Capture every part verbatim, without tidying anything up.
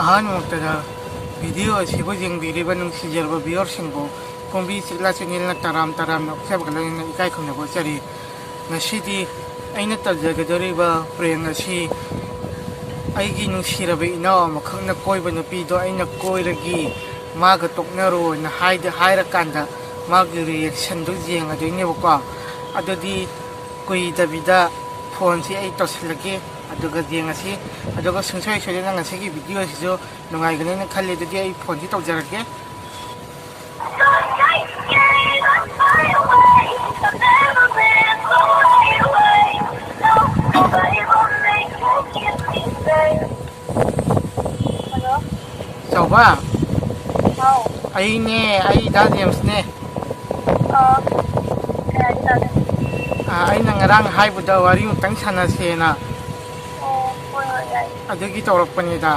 ꯑꯍꯥꯟꯕꯃꯛꯇꯗ video ꯑꯁꯤꯕꯨ ꯌꯦꯡꯕꯤꯔꯤꯕ ꯅꯨꯡꯁꯤꯖꯔꯕ viewerꯁꯤꯡꯕꯨ ꯀꯨꯝꯕꯤ ꯆꯤꯛꯂꯥ ꯆꯦꯅꯦꯜꯅ ꯇꯔꯥꯝ ꯇꯔꯥꯝꯅ ꯑꯣꯛꯆꯕꯒ ꯂꯣꯏꯅꯅ ꯏꯀꯥꯏ ꯈꯨꯝꯅꯕ ꯎꯠꯆꯔꯤ꯫ ꯉꯁꯤꯗꯤ ꯑꯩꯅ ꯇꯧꯖꯒꯗꯧꯔꯤꯕ prank ꯑꯁꯤ ꯑꯩꯒꯤ ꯅꯨꯡꯁꯤꯔꯕ ꯏꯅꯥꯎ ꯑꯃꯈꯛꯅ ꯀꯣꯏꯕ ꯅꯨꯄꯤꯗꯣ ꯑꯩꯅ ꯀꯣꯏꯔꯒꯦ, ꯃꯥꯒ ꯇꯣꯛꯅꯔꯣꯅ ꯍꯥꯏꯗ-, ꯍꯥꯏꯔꯀꯥꯟꯗ ꯃꯥꯒꯤ reactionꯗꯨ ꯌꯦꯡꯉꯗꯣꯏꯅꯦꯕꯀꯣ꯫ ꯑꯗꯨꯗꯤ ꯀꯨꯏꯗꯕꯤꯗ phoneꯁꯤ ꯑꯩ ꯇꯧꯁꯤꯜꯂꯒꯦ, ꯑꯗꯨꯒ ꯌꯦꯡꯉꯁꯤ꯫ ꯑꯗꯨꯒ ꯁꯨꯡꯁꯣꯏ ꯁꯣꯏꯗꯅ ꯉꯁꯤꯒꯤ video ꯑꯁꯤꯁꯨ ꯅꯨꯡꯉꯥꯏꯒꯅꯦꯅ ꯈꯜꯂꯤ꯫ ꯑꯗꯨꯗꯤ ꯑꯩ phoneꯁꯤ ꯇꯧꯖꯔꯛꯀꯦ꯫ Hello? ꯆꯥꯎꯕ꯫ ꯍꯥꯎ꯫ ꯑꯩꯅꯦ, ꯑꯩ ꯗꯥ ꯖꯦꯝꯁꯅꯦ꯫ ꯑꯣ꯫ ꯀꯩ ꯍꯥꯏꯒꯦ ꯇꯧꯅꯤ? ꯑ, ꯑꯩꯅ ꯉꯔꯥꯡ ꯍꯥꯏꯕꯗ ꯋꯥꯔꯤ ꯑꯃꯨꯛꯇꯪ ꯁꯥꯟꯅꯁꯦꯅ꯫ ꯑꯣ, ꯍꯣꯏ, ꯍꯣꯏ, ꯌꯥꯏ꯫ ꯑꯗꯨꯒꯤ ꯇꯧꯔꯛꯄꯅꯤꯗ꯫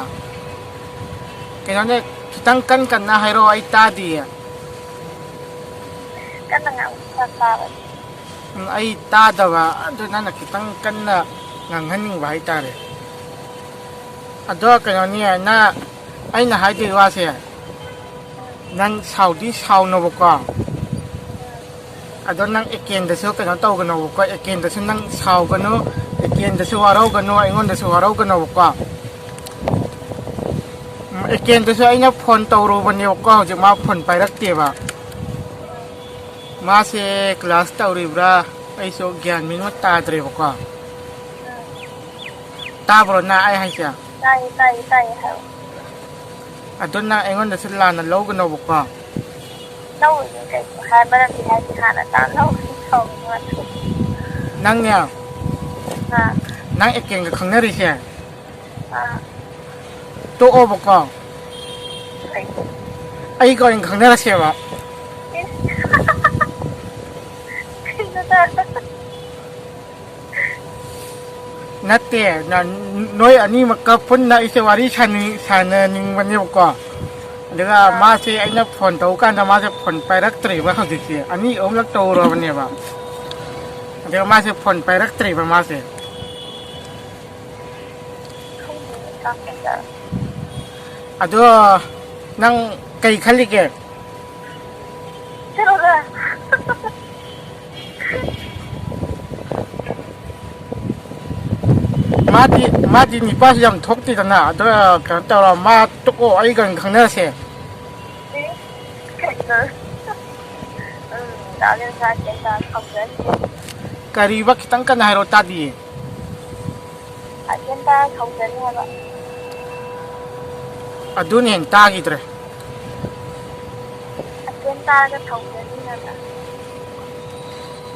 ꯀꯩꯅꯣꯅꯦ, ꯈꯤꯇꯪ ꯀꯟ ꯀꯟꯅ ꯍꯥꯏꯔꯛꯑꯣ, ꯑꯩ ꯇꯥꯗꯤꯌꯦ꯫ ꯀꯟꯅ ꯉꯥꯡꯕ ꯐꯔꯛ ꯇꯥꯕꯅꯤ꯫ ꯎꯝ, ꯑꯩ ꯇꯥꯗꯕ, ꯑꯗꯨ ꯅꯪꯅ ꯈꯤꯇꯪ ꯀꯟꯅ ꯉꯥꯡꯍꯟꯅꯤꯡꯕ ꯍꯥꯏꯇꯥꯔꯦ꯫ ꯑꯗꯣ ꯀꯩꯅꯣꯅꯤ, ꯅ-, ꯑꯩꯅ ꯍꯥꯏꯗꯣꯏ ꯋꯥꯁꯦ, ꯅꯪ ꯁꯥꯎꯗꯤ ꯁꯥꯎꯅꯣꯕꯀꯣ꯫ ꯑꯗꯣ ꯅꯪ ꯑꯦꯀꯦꯟꯗꯁꯨ ꯀꯩꯅꯣ ꯇꯧꯒꯅꯣꯕꯀꯣ, ꯑꯦꯀꯦꯟꯗꯁꯨ ꯅꯪ ꯁꯥꯎꯒꯅꯨ, ꯑꯦꯀꯦꯟꯗꯁꯨ ꯋꯥꯔꯧꯒꯅꯨ, ꯑꯩꯉꯣꯟꯗꯁꯨ ꯋꯥꯔꯧꯒꯅꯣꯕꯀꯣ꯫ ꯎꯝ, ꯑꯦꯀꯦꯟꯗꯁꯨ ꯑꯩꯅ phone ꯇꯧꯔꯨꯕꯅꯦꯕꯀꯣ, ꯍꯧꯖꯤꯛ ꯃꯥ phone ꯄꯥꯏꯔꯛꯇꯦꯕ꯫ ꯃꯥꯁꯦ class ꯇꯧꯔꯤꯕ꯭ꯔꯥ? ꯑꯩꯁꯨ ꯒ꯭ꯌꯥꯟ ꯃꯦꯟ ꯑꯃ ꯇꯥꯗ꯭ꯔꯦꯕꯀꯣ꯫ ꯇꯥꯕ꯭ꯔꯣ ꯅꯪ ꯑꯩ ꯍꯥꯏꯁꯦ? ꯇꯥꯏꯌꯦ, ꯇꯥꯏꯌꯦ, ꯇꯥꯏꯌꯦ, ꯍꯥꯏꯌꯣ꯫ ꯑꯗꯨ ꯅꯪ ꯑꯩꯉꯣꯟꯗꯁꯨ ꯂꯥꯟꯅ ꯂꯧꯒꯅꯣꯕꯀꯣ꯫ ꯂꯧꯔꯣꯏꯌꯦ, ꯀꯩꯅꯣ ꯍꯥꯏ, ꯃꯔꯝꯗꯤ ꯍꯥꯏꯗꯤ ꯍꯥꯟꯅ ꯇꯥꯟꯅꯍꯧꯕꯅꯤ ꯁꯥꯎꯅꯤꯡꯉꯣ꯫ ꯅꯪꯅꯦ? ꯑꯥ꯫ ꯅꯪ ꯑꯦꯀꯦꯟꯒ ꯈꯪꯅꯔꯤꯁꯦ? ꯑꯥ꯫ ꯇꯣꯛꯑꯣꯕꯀꯣ꯫ ꯀꯩꯒꯤ? ꯑꯩꯒ ꯑꯣꯏꯅ ꯈꯪꯅꯔꯁꯦꯕ꯫ ꯏꯁ꯫ ꯀꯩꯅꯣꯗ꯫ ꯅꯠꯇꯦ, ꯅ-, ꯅꯣꯏ ꯑꯅꯤꯃꯛꯀ ꯄꯨꯟꯅ ꯑꯩꯁꯦ ꯋꯥꯔꯤ ꯁꯥꯅꯤꯡ-, ꯁꯥꯟꯅꯅꯤꯡꯕꯅꯦꯕꯀꯣ꯫ ꯑꯗꯨꯒ ꯑꯥ꯫ ꯃꯥꯁꯦ ꯑꯩꯅ phone ꯇꯧꯕ ꯀꯥꯟꯗ ꯃꯥꯁꯦ phone ꯄꯥꯏꯔꯛꯇ꯭ꯔꯦꯕ ꯍꯧꯖꯤꯛꯁꯦ꯫ ꯑꯅꯤ ꯑꯍꯨꯝꯂꯛ ꯇꯧꯔꯕꯅꯦꯕ꯫ ꯑꯗꯨꯒ ꯃꯥꯁꯦ phone ꯄꯥꯏꯔꯛꯇ꯭ꯔꯦꯕ ꯃꯥꯁꯦ꯫ ꯈꯪꯗꯦ, ꯀꯥꯞꯀꯗ꯭ꯔꯥ? ꯑꯗꯣ ꯅꯪ ꯀꯩ ꯈꯜꯂꯤꯒꯦ? ꯆꯠꯂꯣꯗ꯫ ꯃꯥꯗꯤ, ꯃꯥꯗꯤ ꯅꯤꯄꯥꯁꯨ ꯌꯥꯝ ꯊꯣꯛꯇꯦꯗꯅ꯫ ꯑꯗꯣ ꯀꯩꯅꯣ ꯇꯧꯔꯣ, ꯃꯥ ꯇꯣꯛꯑꯣ, ꯑꯩꯒ ꯑꯣꯏꯅ ꯈꯪꯅꯔꯁꯦ꯫ ꯀꯩꯅꯣ? ꯎꯝ, ꯗꯥ ꯕꯦꯝꯆꯥ ꯀꯩꯝꯇ ꯈꯪꯖꯗꯦ꯫ ꯀꯔꯤꯕ? ꯈꯤꯇꯪ ꯀꯟꯅ ꯍꯥꯏꯔꯣ, ꯇꯥꯗꯤꯌꯦ꯫ ꯑꯇꯦꯟ ꯇꯥꯔ ꯁꯥꯎꯖꯅꯤ ꯍꯥꯏꯕ꯫ ꯑꯗꯨꯅ ꯍꯦꯟꯅ ꯇꯥꯈꯤꯗ꯭ꯔꯦ꯫ ꯑꯇꯦꯟ ꯇꯥꯔꯒ ꯁꯥꯎꯖꯅꯤ ꯍꯥꯏꯕ꯫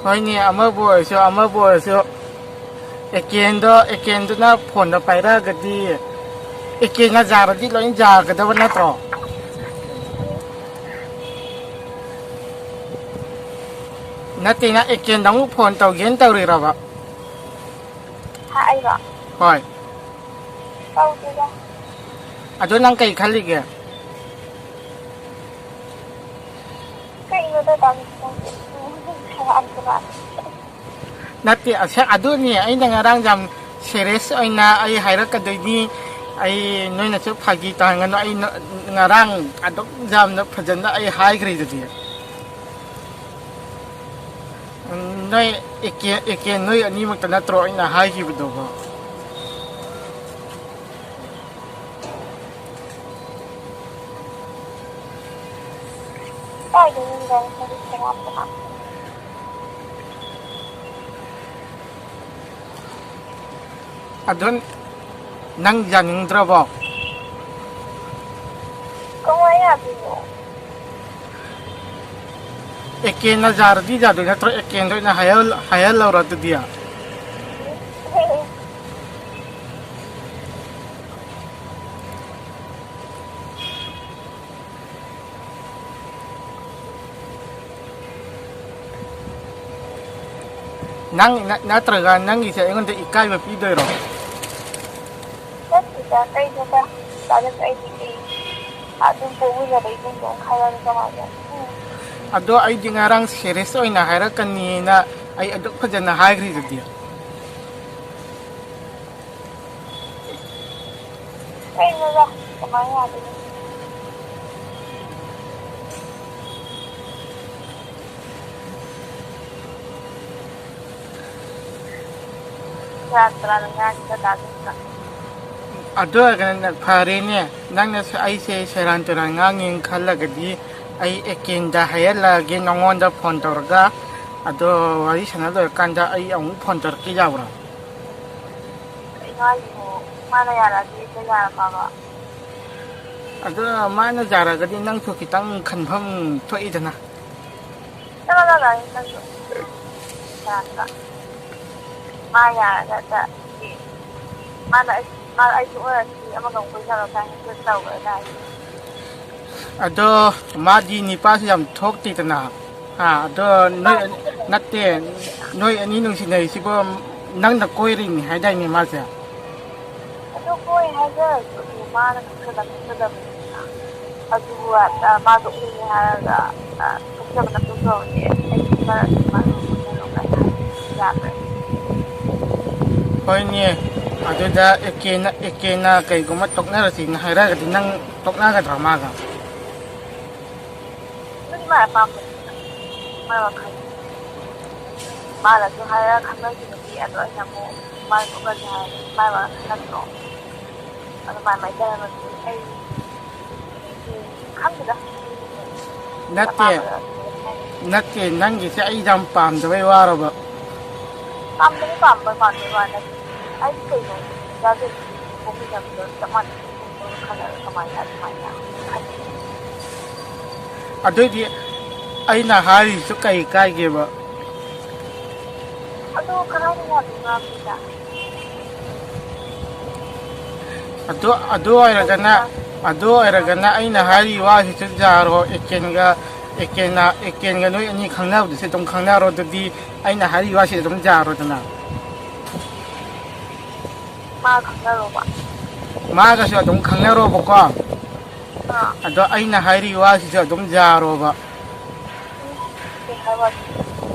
ꯍꯣꯏꯅꯦ, ꯑꯃꯕꯨ ꯑꯣꯏꯔꯁꯨ, ꯑꯃꯕꯨ ꯑꯣꯏꯔꯁꯨ, ꯑꯦꯀꯦꯟꯗꯣ, ꯑꯦꯀꯦꯟꯗꯨꯅ ꯐꯣꯟꯗꯣ ꯄꯥꯏꯔꯛꯑꯒꯗꯤ, ꯑꯦꯀꯦꯟꯅ ꯌꯥꯔꯗꯤ ꯂꯣꯏ ꯌꯥꯒꯗꯕ ꯅꯠꯇ꯭ꯔꯣ? ꯅꯠꯇꯦ, ꯅꯪ ꯑꯦꯀꯦꯟꯗ ꯑꯃꯨꯛ ꯐꯣꯟ ꯇꯧꯒꯦꯅ ꯇꯧꯔꯤꯔꯕ? ꯍꯥ, ꯑꯩꯔꯣ? ꯍꯣꯏ꯫ ꯇꯧꯗꯦꯗ꯫ ꯑꯗꯣ ꯅꯪ ꯀꯩ ꯈꯜꯂꯤꯒꯦ? ꯀꯩꯅꯣꯗ ꯇꯧꯔꯤꯁꯦ ꯅꯪꯗꯤ? ꯁꯦꯔꯥꯟ ꯇꯨꯔꯥꯟ꯫ ꯅꯠꯇꯦ, ꯑꯁꯦ-, ꯑꯗꯨꯅꯤ ꯑꯩꯅ ꯉꯔꯥꯡ ꯌꯥꯝ ꯁꯦꯔꯤꯌꯁ ꯑꯣꯏꯅ ꯑꯩ ꯍꯥꯏꯔꯛꯀꯗꯣꯏꯅꯤ꯫ ꯑꯩ, ꯅꯣꯏꯅꯁꯨ ꯐꯥꯒꯤ ꯇꯧꯍꯟꯒꯅꯨ꯫ ꯑꯩ ꯅ-, ꯉꯔꯥꯡ ꯑꯗꯨꯝ ꯌꯥꯝꯅ ꯐꯖꯅ ꯑꯩ ꯍꯥꯏꯈ꯭ꯔꯤꯗꯨꯗꯤ꯫ ꯎꯝ, ꯅꯣꯏ ꯑꯦꯀꯦ-, ꯑꯦꯀꯦ ꯅꯣꯏ ꯑꯅꯤꯃꯛꯇ ꯅꯠꯇ꯭ꯔꯣ ꯑꯩꯅ ꯍꯥꯏꯈꯤꯕꯗꯨꯕꯣ? ꯀꯥꯏꯗꯩꯅꯣꯗ ꯅꯪꯗꯤ ꯁꯦꯔꯥꯟ ꯇꯨꯔꯥꯟ꯫ ꯑꯗꯨ ꯅꯪ ꯌꯥꯅꯤꯡꯗ꯭ꯔꯕꯣ? ꯀꯃꯥꯏ ꯌꯥꯗꯣꯏꯅꯣ? ꯑꯦꯀꯦꯟꯅ ꯌꯥꯔꯗꯤ ꯌꯥꯗꯣꯏ ꯅꯠꯇ꯭ꯔꯣ? ꯑꯦꯀꯦꯟꯗ ꯑꯣꯏꯅ ꯍꯥꯏꯍꯜ-, ꯍꯥꯏꯍꯜꯂꯧꯔꯣ ꯑꯗꯨꯗꯤ꯫ ꯅꯪ ꯅ-, ꯅꯠꯇ꯭ꯔꯒ ꯅꯪꯒꯤꯁꯦ ꯑꯩꯉꯣꯟꯗ ꯏꯀꯥꯏꯕ ꯄꯤꯗꯣꯏꯔꯣ? ꯅꯠꯇꯦꯗ, ꯀꯩꯅꯣꯗ, ꯇꯥꯗ ꯑꯩꯗꯤ ꯀꯩ ꯑꯗꯨꯝ ꯄꯣꯛꯃꯤꯟꯅꯕ ꯏꯕꯨꯡꯗꯣ ꯈꯜꯂꯒ ꯀꯃꯥꯏꯅ? ꯎꯝ꯫ ꯑꯗꯣ ꯑꯩꯗꯤ ꯉꯔꯥꯡ ꯁꯦꯔꯤꯌꯁ ꯑꯣꯏꯅ ꯍꯥꯏꯔꯛꯀꯅꯤꯅ ꯑꯩ ꯑꯗꯨꯛ ꯐꯖꯅ ꯍꯥꯏꯈ꯭ꯔꯤꯗꯨꯗꯤ꯫ ꯀꯩꯅꯣꯗ, ꯀꯃꯥꯏꯅ ꯌꯥꯗꯣꯏꯅꯣ? ꯁꯦꯔꯥꯟ ꯇꯨꯔꯥꯟ ꯉꯥꯡꯉꯤꯗ ꯗꯥ ꯖꯣꯟꯁꯅ꯫ ꯑꯗꯨ ꯑꯣꯏꯔꯒꯅ ꯐꯔꯦꯅꯦ, ꯅꯪꯅ ꯁ-, ꯑꯩꯁꯦ ꯁꯦꯔꯥꯟ ꯇꯨꯔꯥꯟ ꯉꯥꯡꯉꯦꯅ ꯈꯜꯂꯒꯗꯤ, ꯑꯩ ꯑꯦꯀꯦꯟꯗ ꯍꯥꯏꯍꯜꯂꯛꯑꯒꯦ ꯅꯉꯣꯟꯗ ꯐꯣꯟ ꯇꯧꯔꯒ, ꯑꯗꯣ ꯋꯥꯔꯤ ꯁꯥꯟꯅ ꯂꯣꯏꯔꯀꯥꯟꯗ ꯑꯩ ꯑꯃꯨꯛ ꯐꯣꯟ ꯇꯧꯔꯛꯀꯦ, ꯌꯥꯕ꯭ꯔꯣ? ꯀꯩꯅꯣ ꯍꯥꯏꯁꯤꯕꯣ? ꯃꯥꯅ ꯌꯥꯔꯛꯑꯗꯤ ꯑꯩ ꯌꯥꯔꯝꯃꯕ? ꯑꯗꯣ ꯃꯥꯅ ꯌꯥꯔꯒꯗꯤ ꯅꯪꯁꯨ ꯈꯤꯇꯪ ꯈꯟꯐꯝ ꯊꯣꯛꯏꯗꯅ꯫ ꯆꯠꯂꯣ, ꯆꯠꯂꯣ, ꯅꯪꯁꯨ꯫ ꯌꯥꯔꯒ꯫ ꯃꯥ ꯌꯥꯔꯒ ꯍꯦꯛꯇ, ꯃꯥꯅ ꯑꯩ, ꯃꯥ ꯑꯩ ꯇꯣꯛꯅꯔꯁꯤ, ꯑꯃꯒ ꯑꯃꯨꯛ ꯀꯣꯏꯅꯔꯣ ꯀꯥꯏꯅ ꯍꯦꯛꯇ ꯇꯧꯔꯗꯥꯏ꯫ ꯑꯗꯣ ꯃꯥꯗꯤ ꯅꯤꯄꯥꯁꯨ ꯌꯥꯝ ꯊꯣꯛꯇꯦꯗꯅ꯫ ꯑꯥ, ꯑꯗꯣ ꯅꯣꯏ, ꯅꯠꯇꯦ, ꯅꯣꯏ ꯑꯅꯤ ꯅꯨꯡꯁꯤꯅꯔꯤꯁꯤꯕꯣ ꯅꯪꯅ ꯀꯣꯏꯔꯤꯅꯤ ꯍꯥꯏꯗꯥꯏꯅꯦ ꯃꯥꯁꯦ? ꯑꯗꯨ ꯀꯣꯏ ꯍꯥꯏꯖꯔꯁꯨ, ꯑꯗꯨ ꯃꯥꯅ ꯈꯪꯖꯗ ꯈꯪꯖꯗꯕꯅꯤꯅ꯫ ꯑꯗꯨꯕꯨ, ꯑ, ꯃꯥꯗꯣ ꯎꯅꯤ ꯍꯥꯏꯔꯒ, ꯑ, ꯈꯪꯖꯕ ꯅꯠꯇ꯭ꯔꯣ ꯇꯧꯔꯤꯁꯦ? ꯑꯩꯒꯤ ꯃꯔꯛꯇ ꯃꯥꯗꯣ ꯎꯅꯔꯣ ꯀꯥꯏꯅ ꯍꯥꯏꯕꯗꯤ ꯌꯥꯗ꯭ꯔꯦ꯫ ꯍꯣꯏꯅꯦ, ꯑꯗꯨꯗ ꯑꯦꯀꯦꯅ, ꯑꯦꯀꯦꯅ ꯀꯩꯒꯨꯝꯕ ꯇꯣꯛꯅꯔꯁꯤꯅ ꯍꯥꯏꯔꯒꯗꯤ ꯅꯪ ꯇꯣꯛꯅꯒꯗ꯭ꯔꯣ ꯃꯥꯒ? ꯑꯗꯨꯗꯤ ꯃꯥꯏ ꯑꯄꯥꯝꯕꯅꯤꯗꯅ, ꯃꯥꯏ ꯋꯥꯈꯜ꯫ ꯃꯥꯅꯁꯨ ꯍꯥꯏꯔ ꯈꯪꯅꯈꯤꯕꯅꯤ, ꯑꯗꯣ ꯑꯩꯅ ꯑꯃꯨꯛ ꯃꯥꯏ ꯇꯣꯛꯅꯁꯦ ꯍꯥꯏꯔꯗꯤ ꯃꯥꯏ ꯋꯥꯈꯜ ꯅꯠꯇ꯭ꯔꯣ? ꯑꯗꯨ ꯃꯥꯏ ꯃꯥꯏ ꯆꯠꯅꯕꯗꯨ ꯑꯩ ꯈꯪꯗꯦꯗ꯫ ꯅꯠꯇꯦ, ꯑꯄꯥꯝꯕꯗ ꯑꯗꯨꯝ ꯂꯩ ꯍꯥꯏꯅꯤ꯫ ꯅꯠꯇꯦ, ꯅꯪꯒꯤꯁꯦ ꯑꯩ ꯌꯥꯝ ꯄꯥꯝꯗꯕꯩ ꯋꯥꯔꯕ? ꯄꯥꯝꯗꯕꯩ ꯄꯥꯝꯕ ꯄꯥꯝꯗꯕꯩ ꯋꯥ ꯅꯠꯇꯦ꯫ ꯑꯩꯗꯤ ꯀꯩꯅꯣ, ꯏꯆꯥꯁꯦ ꯄꯣꯛꯃꯤꯟꯅꯕꯗꯣ ꯆꯞ ꯃꯥꯟꯅꯩ ꯈꯜꯂꯒ ꯀꯃꯥꯏꯅ ꯑꯗꯨꯃꯥꯏꯅ ꯈꯟꯅꯤ? ꯑꯗꯨꯏꯗꯤ ꯑꯩꯅ ꯍꯥꯏꯔꯤꯁꯨ ꯀꯩ ꯀꯥꯏꯒꯦꯕ? ꯑꯗꯣ ꯀꯗꯥꯏꯗ ꯌꯥꯗꯣꯏꯅꯣ ꯍꯥꯏꯕꯅꯤꯗ꯫ ꯑꯗꯨ, ꯑꯗꯨ ꯑꯣꯏꯔꯒꯅ, ꯑꯗꯨ ꯑꯣꯏꯔꯒꯅ ꯑꯩꯅ ꯍꯥꯏꯔꯤ ꯋꯥꯁꯤꯁꯨ ꯌꯥꯔꯣ, ꯑꯦꯀꯦꯟꯒ, ꯑꯦꯀꯦꯟꯅ, ꯑꯦꯀꯦꯟꯒ ꯅꯣꯏ ꯑꯅꯤ ꯈꯪꯅꯕꯗꯨꯁꯨ ꯑꯗꯨꯝ ꯈꯪꯅꯔꯣ, ꯑꯗꯨꯗꯤ ꯑꯩꯅ ꯍꯥꯏꯔꯤ ꯋꯥꯁꯤ ꯑꯗꯨꯝ ꯌꯥꯔꯣꯗꯅ꯫ ꯃꯥ ꯈꯪꯅꯔꯣꯕ꯫ ꯃꯥꯒꯁꯨ ꯑꯗꯨꯝ ꯈꯪꯅꯔꯣꯕꯀꯣ꯫ ꯑꯥ꯫ ꯑꯗꯣ ꯑꯩꯅ ꯍꯥꯏꯔꯤ ꯋꯥꯁꯤꯁꯨ ꯑꯗꯨꯝ ꯌꯥꯔꯣꯕ꯫ ꯎꯝ, ꯀꯩ ꯍꯥꯏꯕ?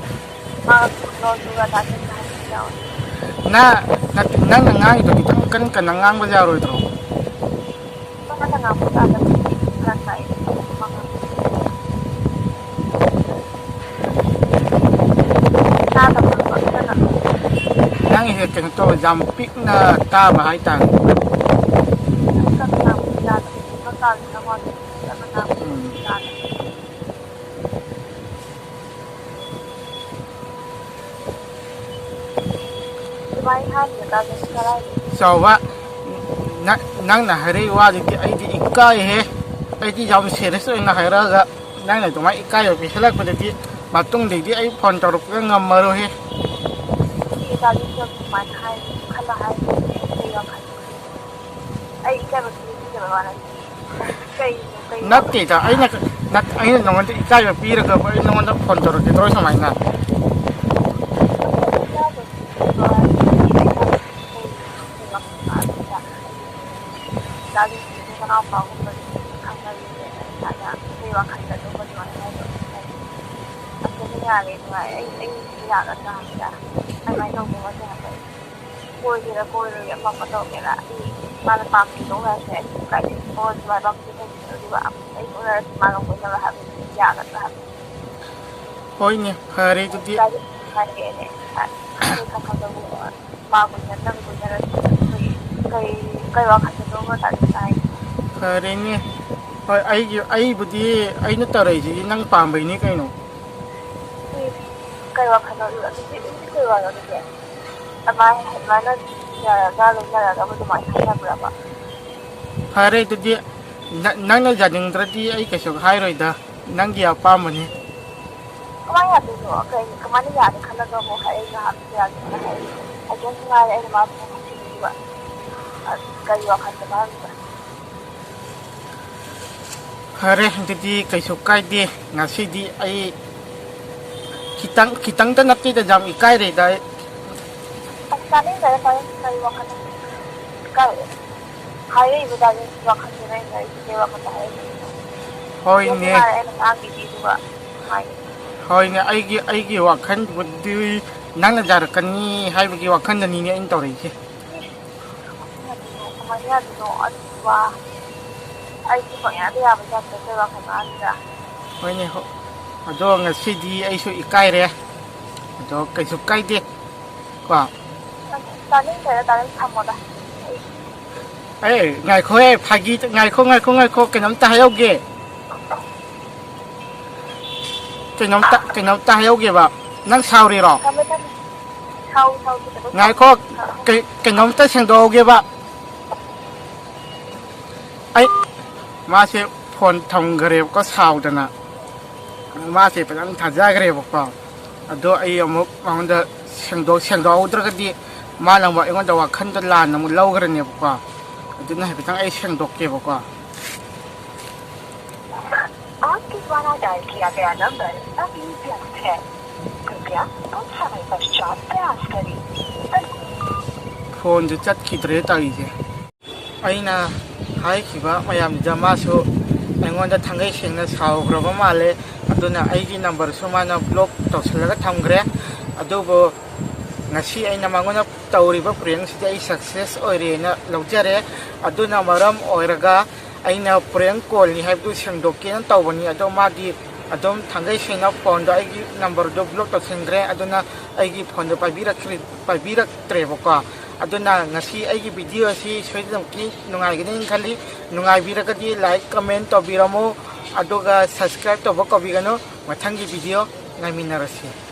ꯃꯥꯒꯁꯨ ꯈꯪꯅꯧ, ꯑꯗꯨꯒ ꯗꯥ ꯖꯣꯟꯁꯟ ꯍꯥꯏꯕꯁꯨ ꯌꯥꯎꯋꯦ꯫ ꯅ-, ꯅꯠꯇꯦ, ꯅꯪꯅ ꯉꯥꯡꯉꯤꯗꯣ ꯈꯤꯇꯪ ꯀꯟ ꯀꯟꯅ ꯉꯥꯡꯕ ꯌꯥꯔꯣꯏꯗ꯭ꯔꯣ? ꯅꯪꯒꯤꯁꯦ ꯀꯩꯅꯣ ꯇꯧꯋꯦ, ꯌꯥꯝ ꯄꯤꯛꯅ ꯇꯥꯕ ꯍꯥꯏꯇꯥꯔꯦ꯫ ꯆꯥꯎꯕ, ꯅ-, ꯅꯪꯅ ꯍꯥꯏꯔꯛꯏ ꯋꯥꯗꯨꯗꯤ ꯑꯩꯗꯤ ꯏꯀꯥꯏꯍꯦ꯫ ꯑꯩꯗꯤ ꯌꯥꯝ serious ꯑꯣꯏꯅ ꯍꯥꯏꯔꯛꯑꯒ ꯅꯪꯅ ꯑꯗꯨꯃꯥꯏꯅ ꯏꯀꯥꯏꯕ ꯄꯤꯁꯜꯂꯛꯄꯗꯗꯤ ꯃꯇꯨꯡꯗꯩꯗꯤ ꯑꯩ phone ꯇꯧꯔꯛꯄꯒ ꯉꯝꯃꯔꯣꯏꯍꯦ꯫ ꯑꯩ ꯏꯀꯥꯏꯕ ꯄꯤꯕꯤꯗꯕ ꯋꯥ ꯅꯠꯇꯦ꯫ ꯀꯩꯅꯣ, ꯀꯩ ꯋꯥ ꯅꯠꯇꯦꯗ, ꯑꯩꯅ, ꯅꯠ-, ꯑꯩꯅ ꯅꯉꯣꯟꯗ ꯏꯀꯥꯏꯕ ꯄꯤꯔꯒꯕꯨ ꯑꯩ ꯅꯉꯣꯟꯗ phone ꯇꯧꯔꯛꯀꯗ꯭ꯔꯣ ꯁꯨꯃꯥꯏꯅ? ꯏꯆꯥꯒꯤ ꯃꯅꯥꯎꯄꯥꯒꯨꯝꯕꯗꯤ ꯈꯪꯅꯔꯤꯅꯦ꯫ ꯑꯗꯨꯃꯥꯏꯅ ꯑꯩꯈꯣꯏ ꯋꯥꯈꯜꯗ ꯑꯗꯨꯝ ꯑꯗꯨꯃꯥꯏꯅ ꯍꯥꯏꯕ꯫ ꯑꯗꯨꯝ ꯌꯥꯔꯦ, ꯅꯨꯡꯉꯥꯏꯔꯦ꯫ ꯑꯩ, ꯑꯩ ꯌꯥꯒꯗ꯭ꯔꯥ ꯍꯥꯏꯕꯗ ꯑꯗꯨꯃꯥꯏꯅ ꯇꯧꯕ ꯅꯠꯇꯦ ꯍꯥꯏꯕ꯫ ꯀꯣꯏꯒꯦꯔꯥ ꯀꯣꯏꯔꯣꯏꯒꯦꯔꯥ ꯑꯃ ꯑꯃ ꯇꯧꯒꯦꯔꯥ ꯑꯩ ꯃꯥꯅ ꯄꯥꯝꯗꯦ ꯇꯣꯛꯅꯔꯁꯦ꯫ ꯑꯩ ꯀꯩꯁꯨ ꯀꯣꯏꯔꯁꯨ ꯍꯥꯏꯕ ꯑꯃꯁꯨ ꯂꯩꯇꯦ꯫ ꯑꯗꯨꯒ ꯑꯩ ꯇꯣꯛꯅꯔꯁꯨ ꯃꯥꯒ ꯀꯣꯏꯅꯕ ꯍꯥꯏꯕꯗꯨꯗꯤ ꯌꯥꯒꯗ꯭ꯔꯥ ꯍꯥꯏꯕ꯫ ꯍꯣꯏꯅꯦ, ꯐꯔꯦ ꯑꯗꯨꯗꯤ꯫ ꯍꯥꯏꯔꯛꯑꯦꯅꯦ꯫ ꯑꯩꯈꯣꯏ ꯈꯪ ꯈꯪꯗꯕ ꯃꯥ ꯀꯣꯏꯅꯗꯅꯕ ꯀꯣꯏꯅꯔꯁꯨ ꯑꯩꯈꯣꯏ ꯀꯩ, ꯀꯩ ꯋꯥꯈꯜꯗꯅꯣ ꯑꯃ ꯇꯥꯗꯤ ꯇꯥꯏ꯫ ꯐꯔꯦꯅꯦ꯫ ꯍꯣꯏ, ꯑꯩꯒꯤ, ꯑꯩꯕꯨꯗꯤ, ꯑꯩꯅ ꯇꯧꯔꯛꯏꯁꯤꯗꯤ ꯅꯪ ꯄꯥꯝꯕꯩꯅꯤ ꯀꯩꯅꯣ꯫ ꯀꯩ ꯋꯥꯈꯜꯅꯣ ꯑꯗꯨ? ꯑꯗꯨꯗꯤ, ꯑꯗꯨꯗꯤ ꯀꯩ ꯋꯥꯅꯣ ꯑꯗꯨꯗꯤ? ꯑꯗꯨꯃꯥꯏꯅ, ꯑꯗꯨꯃꯥꯏꯅ ꯌꯥꯔꯒ ꯂꯣꯏꯅꯔꯒ ꯑꯗꯨꯃꯥꯏꯅ ꯍꯥꯏꯅꯕ꯭ꯔꯕ? ꯐꯔꯦ ꯑꯗꯨꯗꯤ, ꯅ-, ꯅꯪꯅ ꯌꯥꯅꯤꯡꯗ꯭ꯔꯗꯤ ꯑꯩ ꯀꯩꯁꯨ ꯍꯥꯏꯔꯣꯏꯗ, ꯅꯪꯒꯤ ꯑꯄꯥꯝꯕꯅꯤ꯫ ꯀꯃꯥꯏꯅ ꯌꯥꯗꯣꯏꯅꯣ? ꯀꯩ, ꯀꯃꯥꯏꯅ ꯌꯥꯅꯤ ꯈꯜꯂꯒ ꯑꯃꯨꯛ ꯍꯥꯏꯔꯛꯏꯅꯣ ꯍꯥꯏꯕ? ꯌꯥꯅꯤ ꯍꯥꯏꯔꯛꯏꯅꯣ? ꯑꯩ ꯀꯩꯝ ꯉꯥꯏꯔꯦ, ꯑꯩꯅ ꯃꯥꯕꯨ ꯍꯥꯏꯖꯤꯟꯅꯤꯡꯉꯤꯕ꯫ ꯑ, ꯀꯔꯤ ꯋꯥꯈꯜꯗꯅꯣ ꯍꯥꯏꯕꯅꯤꯗ? ꯐꯔꯦ, ꯑꯗꯨꯗꯤ ꯀꯩꯁꯨ ꯀꯥꯏꯗꯦ꯫ ꯉꯁꯤꯗꯤ ꯑꯩ ꯈꯤꯇꯪ, ꯈꯤꯇꯪꯇ ꯅꯠꯇꯦꯗ, ꯌꯥꯝ ꯏꯀꯥꯏꯔꯦꯗ ꯑꯩ꯫ ꯑꯁ, ꯇꯥꯅꯤꯡꯗꯔꯦ, ꯇꯥꯅꯤꯡꯗꯔꯦ, ꯀꯔꯤ ꯋꯥꯈꯜꯅꯣ? ꯏꯀꯥꯏꯔꯦ꯫ ꯍꯥꯏꯔꯛꯏꯕ ꯇꯥꯏꯃꯤꯡ ꯋꯥꯈꯜꯁꯦ ꯅꯪ ꯂꯩꯔꯤꯁꯦ ꯋꯥꯈꯜꯗ ꯍꯥꯏꯔꯛꯏꯅꯦ꯫ ꯍꯣꯏꯅꯦ꯫ ꯌꯥꯝ ꯅꯨꯡꯉꯥꯏꯔꯦ ꯑꯩꯅ ꯉꯥꯡꯈꯤꯗꯦ ꯑꯗꯨꯒ ꯍꯥꯏ꯫ ꯍꯣꯏꯅꯦ, ꯑꯩꯒꯤ, ꯑꯩꯒꯤ ꯋꯥꯈꯜꯕꯨꯗꯤ ꯅꯪꯅ ꯌꯥꯔꯛꯀꯅꯤ ꯍꯥꯏꯕꯒꯤ ꯋꯥꯈꯜꯗꯅꯤꯅꯦ ꯑꯩꯅ ꯇꯧꯔꯛꯏꯁꯦ꯫ ꯀꯃꯥꯏꯅ ꯌꯥꯗꯣꯏꯅꯣ? ꯑꯗꯨ ꯋꯥ ꯑꯩꯗꯤ ꯄꯪꯌꯥꯗ ꯌꯥꯕ ꯇꯥꯏꯞꯇ ꯀꯩ ꯋꯥꯈꯜ ꯉꯥꯡꯉꯤꯗ? ꯍꯣꯏꯅꯦ, ꯍꯣ-, ꯑꯗꯣ ꯉꯁꯤꯗꯤ ꯑꯩꯁꯨ ꯏꯀꯥꯏꯔꯦ꯫ ꯑꯗꯣ ꯀꯩꯁꯨ ꯀꯥꯏꯗꯦ꯫ ꯀꯣ꯫ ꯇꯥꯅꯤꯡꯗꯔꯦ, ꯇꯥꯅꯤꯡ ꯊꯝꯃꯣꯗ꯫ ꯑꯩ ꯉꯥꯏꯈꯣꯍꯦ, ꯐꯥꯒꯤ꯫ ꯉꯥꯏꯈꯣ, ꯉꯥꯏꯈꯣ, ꯉꯥꯏꯈꯣ, ꯀꯩꯅꯣꯝꯇ ꯍꯥꯏꯍꯧꯒꯦ꯫ ꯀꯩꯅꯣꯝꯇ ꯀꯩꯅꯣꯝꯇ ꯍꯥꯏꯍꯧꯒꯦꯕ꯫ ꯅꯪ ꯁꯥꯎꯔꯤꯔꯣ? ꯊꯝꯃꯦ, ꯊꯝꯃꯦ꯫ ꯁꯥꯎ ꯁꯥꯎ ꯀꯩꯗꯧꯕꯩ ꯉꯥꯏꯈꯣ꯫ ꯁꯥꯎ? ꯀꯩ- ꯀꯩꯅꯣꯝꯇ ꯁꯦꯡꯗꯣꯛꯍꯧꯒꯦꯕ꯫ ꯑꯩ ꯃꯥꯁꯦ ꯐꯣꯟ ꯊꯝꯈ꯭ꯔꯦꯕꯀꯣ, ꯁꯥꯎꯗꯅ꯫ ꯃꯥꯁꯦ ꯐꯖꯅ ꯊꯥꯖꯈ꯭ꯔꯦꯕꯀꯣ꯫ ꯑꯗꯣ ꯑꯩ ꯑꯃꯨꯛ ꯃꯉꯣꯟꯗ ꯁꯦꯡꯗꯣꯛ ꯁꯦꯡꯗꯣꯛꯍꯧꯗ꯭ꯔꯒꯗꯤ ꯃꯥꯅ ꯑꯃꯨꯛ ꯑꯩꯉꯣꯟꯗ ꯋꯥꯈꯜꯗ ꯂꯥꯟꯅ ꯑꯃꯨꯛ ꯂꯧꯈ꯭ꯔꯅꯦꯕꯀꯣ꯫ ꯑꯗꯨꯅ ꯍꯥꯏꯐꯦꯠꯇꯪ ꯑꯩ ꯁꯦꯡꯗꯣꯛꯀꯦꯕꯀꯣ꯫ आपके द्वारा डायल किया गया नंबर अभी व्यस्त है। कृपया कुछ समय पश्चात प्रयास करें। ꯐꯣꯟꯁꯦ ꯆꯠꯈꯤꯗ꯭ꯔꯦ ꯇꯧꯔꯤꯁꯦ꯫ ꯑꯩꯅ ꯍꯥꯏꯈꯤꯕ ꯃꯌꯥꯝꯗꯨꯗ ꯃꯥꯁꯨ ꯑꯩꯉꯣꯟꯗ ꯊꯥꯡꯒꯩ ꯁꯦꯡꯅ ꯁꯥꯎꯈ꯭ꯔꯕ ꯃꯥꯜꯂꯦ꯫ ꯑꯗꯨꯅ ꯑꯩꯒꯤ ꯅꯝꯕꯔꯁꯨ ꯃꯥꯅ ꯕ꯭ꯂꯣꯛ ꯇꯧꯁꯤꯜꯂꯒ ꯊꯝꯈ꯭ꯔꯦ꯫ ꯑꯗꯨꯕꯨ ꯉꯁꯤ ꯑꯩꯅ ꯃꯉꯣꯟꯗ ꯇꯧꯔꯤꯕ ꯄ꯭ꯔꯦꯡꯁꯤꯗꯤ ꯑꯩ ꯁꯛꯁꯦꯁ ꯑꯣꯏꯔꯦꯅ ꯂꯧꯖꯔꯦ꯫ ꯑꯗꯨꯅ ꯃꯔꯝ ꯑꯣꯏꯔꯒ ꯑꯩꯅ ꯄ꯭ꯔꯦꯡ ꯀꯣꯜꯅꯤ ꯍꯥꯏꯕꯗꯨ ꯁꯦꯡꯗꯣꯛꯀꯦꯅ ꯇꯧꯕꯅꯤ, ꯑꯗꯣ ꯃꯥꯗꯤ ꯑꯗꯨꯝ ꯊꯥꯡꯒꯩ ꯁꯦꯡꯅ ꯐꯣꯟꯗꯣ, ꯑꯩꯒꯤ ꯅꯝꯕꯔꯗꯣ ꯕ꯭ꯂꯣꯛ ꯇꯧꯁꯤꯟꯈ꯭ꯔꯦ꯫ ꯑꯗꯨꯅ ꯑꯩꯒꯤ ꯐꯣꯟꯗꯣ ꯄꯥꯏꯕꯤꯔꯛꯇ꯭ꯔꯤ ꯄꯥꯏꯕꯤꯔꯛꯇ꯭ꯔꯦꯕꯀꯣ꯫ ꯑꯗꯨꯅ ꯉꯁꯤ ꯑꯩꯒꯤ ꯚꯤꯗꯤꯑꯣ ꯑꯁꯤ ꯁꯣꯏꯗꯅꯃꯛꯀꯤ ꯅꯨꯡꯉꯥꯏꯒꯅꯤ ꯈꯜꯂꯤ꯫ ꯅꯨꯡꯉꯥꯏꯕꯤꯔꯒꯗꯤ ꯂꯥꯏꯛ, ꯀꯃꯦꯟ ꯇꯧꯕꯤꯔꯝꯃꯨ, ꯑꯗꯨꯒ ꯁꯕꯁꯀ꯭ꯔꯥꯏꯕ ꯇꯧꯕ ꯀꯥꯎꯕꯤꯒꯅꯨ꯫ ꯃꯊꯪꯒꯤ ꯚꯤꯗꯤꯑꯣ ꯉꯥꯏꯃꯤꯟꯅꯔꯁꯤ꯫